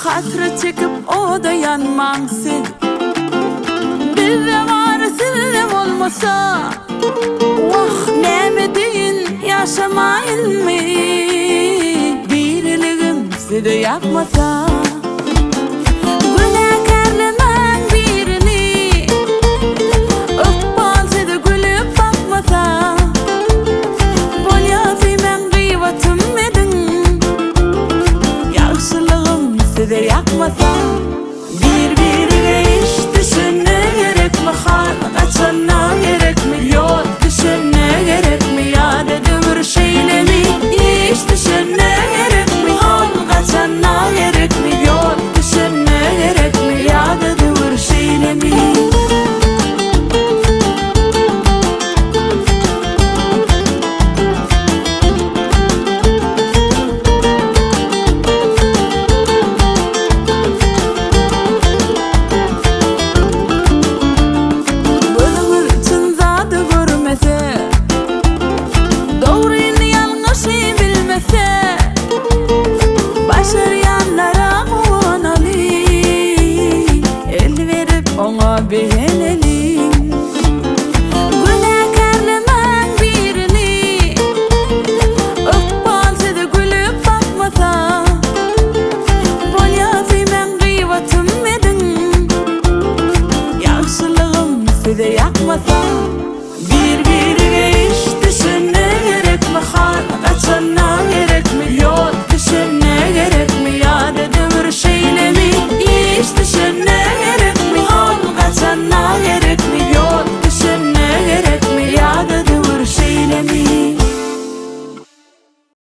Hasrat çekip oda ýanmaň siz. Bizde bary sizde bolmasa. Wah, näme deýin, ýaşamaýynmy? Diriligim size ýakmasa. Günäkärlemäň birini. Ykbal size gülüp bakmasa. Bolýa söýmäň gyýbatym ediň. Ýagşylygym size ýakmasa. Bir-birige iş düşende gerekmi hal gaçanda gerekmi ýol düşende gerekmi ýa-da döwür şeýlemi iş düşende gerekmi hal gaçanda gerekmi ýol düşende gerekmi ýa-da döwür şeýlemi. Gözüňiz çyn zady görmese, Dogryny ýalňyşy bilmese, Başarýanlara guwanalyň, El berip oňa begeneliň. Günäkärlemäň birini, Ykbal size gülüp bakmasa. Bolýa söýmäň gyýbatym ediň. Ýagşylygym size ýakmasa. Bir-birige.